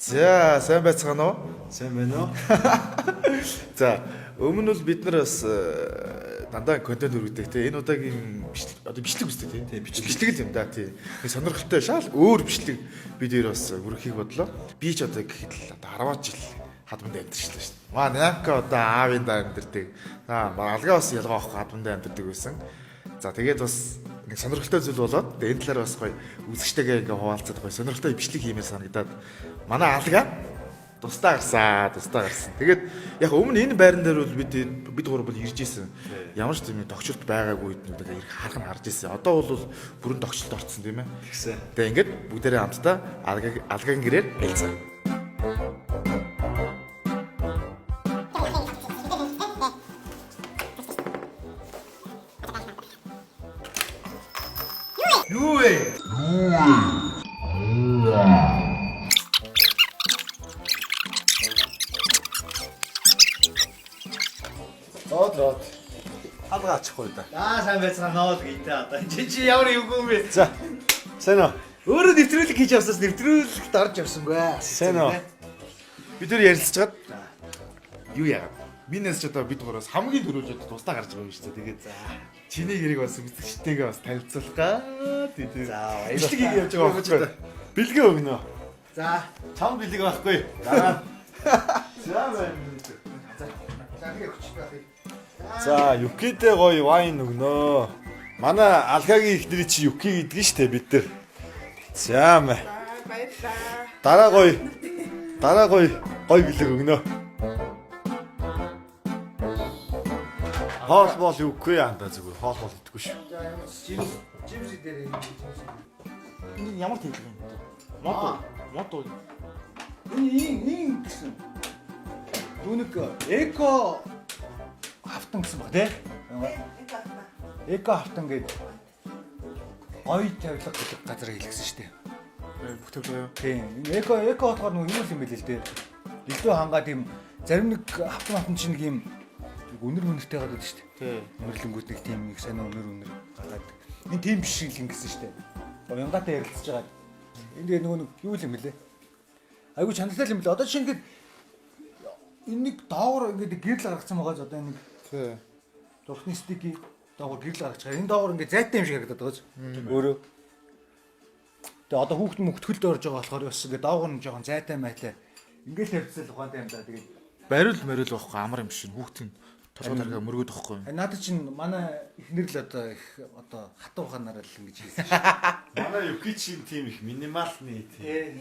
За, сайн байцгаана уу? Сайн байна уу? За, өмнө нь бол бид нар бас дандаа контент өргөдөг те. Энэ удаагийн бичлэг одоо бичлэг үстэй те. Тий, бичлэг. Бичлэг л юм да тий. Нэг сонирхолтой шал өөр бичлэг бид хоёр бас өргөхийг бодлоо. Би ч одоо гэхэд л одоо 10 жил хадманд амьдэрчлээ шүү дээ. Маа Нямка одоо аавын даа амьдэрдэг. Аа, алгаа бас ялгаа авах хадманд амьдэрдэг байсан. За, тэгээд бас нэг сонирхолтой зүйл болоод тэгээд энэ талаар бас гоё үзэгчтэйгээ ингээ хуваалцаад гоё сонирхолтой бичлэг хиймээр санагдаад манай алгаа тусдаа гарсан, тусдаа гарсан. Тэгээд яг өмнө энэ байран дээр бол бид гурав бол ирж исэн. Ямар ч тийм тогтчлт байгаагүй үед нэг ирэх харах нь харж исэн. Одоо бол бүрэн тогтчлт орцсон тийм ээ. Тэгсэн. Тэгээд ингээд бүгдээрээ хамтдаа алгагийн гэрээр хэлцээ. Юу вэ? Род род. Алга ачихгүй да. Аа, сайн байцгаана уу гэдэг одоо. Чи ямар юугүй юм бэ? За. Сайн уу? Өөрөө нэвтрүүлэг хийж явсаас нэвтрүүлэгт орж явсангүй. Сайн уу? Бид нэр ярилцчихад юу яагаад? Минээс ч одоо бид гураас хамгийн түрүүлж одоо тусдаа гарч байгаа юм шүү дээ. Тэгээд чиний гэрийг бас үзэгчтэйгээ бас танилцуулах гаа тий. За, баярлалаа. Бичлэг хийж явж байгаа байхгүй. Бэлгээ өгнө. За. Чам бэлэг байхгүй. Дараа. За байна. За, тэгээ хүч байх. За, Юкитэй гоё вайн өгнө. Манай алгагийн ихнэрий чи Юки гэдэг нь штэ бид нар. За мэ. Баярлалаа. Дараа гоё. Дараа гоё гоё бэлэг өгнө. Хоол бол юугүй яанда зүгээр. Хоол бол идэхгүй шүү. За, ямар жимс жимс дээр юм жимс. Энэ ямар тэглэг юм бэ? Мод мод уу? Энэ ин ин гэсэн. Дүүнэг эко хавтан гэсэн баг тий? Эко хавтан гэдэг гоё тавилга гэдэг газар хэлсэн шүү дээ. Бүх тавилга юу? Тийм. Энэ эко болохоор нөгөө юу юм бэлээ л дээ. Илүү хангаа тийм зарим нэг хавтан хавтан чинь нэг юм үнэр үнэртэй гадаад шүү дээ. Тий. Үнэрлэнгүүд нэг тийм нэг сайн үнэр үнэр гадаад. Энэ тийм биш шиг л ингэсэн шүү дээ. Уянгаатай ярилцж байгаа. Энэ тэгээ нөгөө нэг юу юм бэлээ. Айгу чанартай л юм бэлээ. Одоо чинь ингээд энэ нэг доогор ингээд гэрэл гаргацсан байгаа ч одоо энэ нэг Тий. зурхны стики доогор гэрэл гаргаж байгаа. Энэ доогор ингээд зайтай юм шиг харагдаад байгаа ч өөрөө. Тэгээ одоо хүүхэд мөхтгөлд орж байгаа болохоор бас ингээд доогор нь жоохон зайтай майлаа. Ингээд тавьчихсан л ухаантай юм да. Тэгээд Бариул мариул байхгүй амар юм шиг хүүхдийн толгой тархиа мөргöd байхгүй юм. Надад чинь манай эхнэр л одоо их одоо хатуу ухаанаар л ингэж хийсэн шүү. Манай Юки чинь тийм их минималны тийм. Ээ.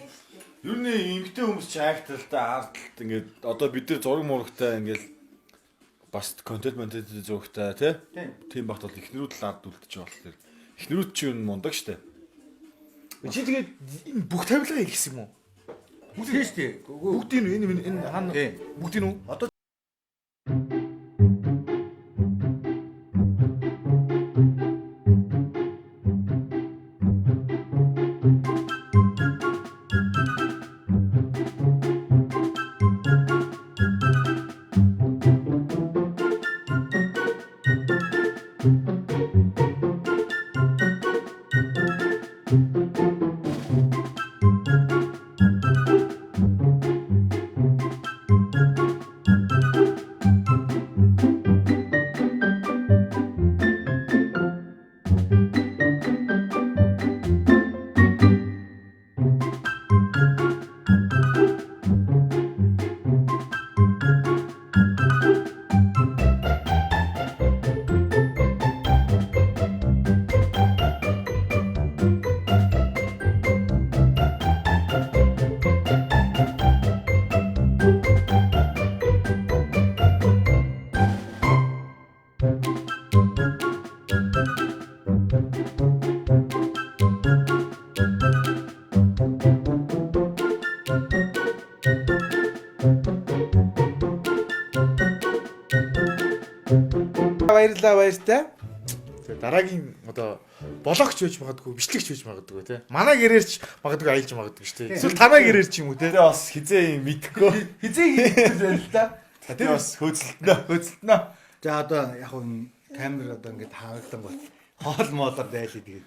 Ер нь эмгтэй хүмүүс чи айхталтай ардталт ингээд одоо бид нар зураг мурагтай ингээд бас контент монтент зурагтай тий. Тийм. Тийм багт бол эхнэрүүд л ард үлдчих болохоор эхнэрүүд чи ер нь мундаг штэ. Чи тэгээд энэ бүх тавилга хэлсэн юм уу? Тийм шүү дээ. Бүгдийг нь энэ энэ хаана Тийм. бүгдийг нь үү? Одоо Баярлалаа баяртай. Тэгээ дараагийн одоо блогч байж магадгүй, бичлэгч байж магадгүй тий. Манай гэрээрч магадгүй аялж магадгүй шүү дээ. Эсвэл танаа гэрээр ч юм уу тий. Тэгээ бас хизээ юм мэдхгүй. Хизээ хийх байна л да. Тэгээ бас хөөцөлтнө. Хөөцөлтнө. За, одоо яг хөө камер одоо ингэж хаагдан гот хоол моолоор дайлээ тэгээд.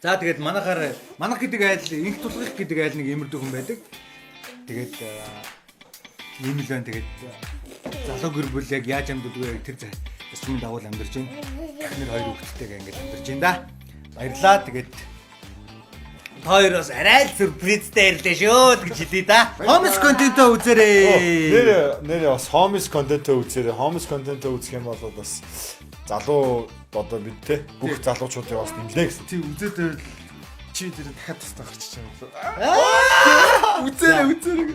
За тэгээд манайхаар манах гэдэг айл, инх тулгах гэдэг айл нэг иймэрдүү хүн байдаг. Тэгээд ийм л байна. Тэгээд залуу гэр бүл яг яаж амьддаг вэ? Тэр зарчмын дагуу л амьдарч байна. Эхнэр хоёр хүүхэдтэйгээ ингээд амьдарч байна да. Баярлаа. Тэгээд та хоёр бас арай л сюрпризтэй ирлээ шүү гэж хэлье да. Homies контентоо үзээрэй. Нэр нэр бас homies контентоо үзээрэй. Homies контентоо үзэх юм бол бас залуу одоо бид те бүх залуучуудыг бас нэмлээ гэсэн. Тий үзээд байвал чи тэр дахиад тастаа гарчиж байгаа юм байна. Үзээрэй үзээрэй.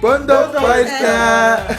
Бондо баярлаа.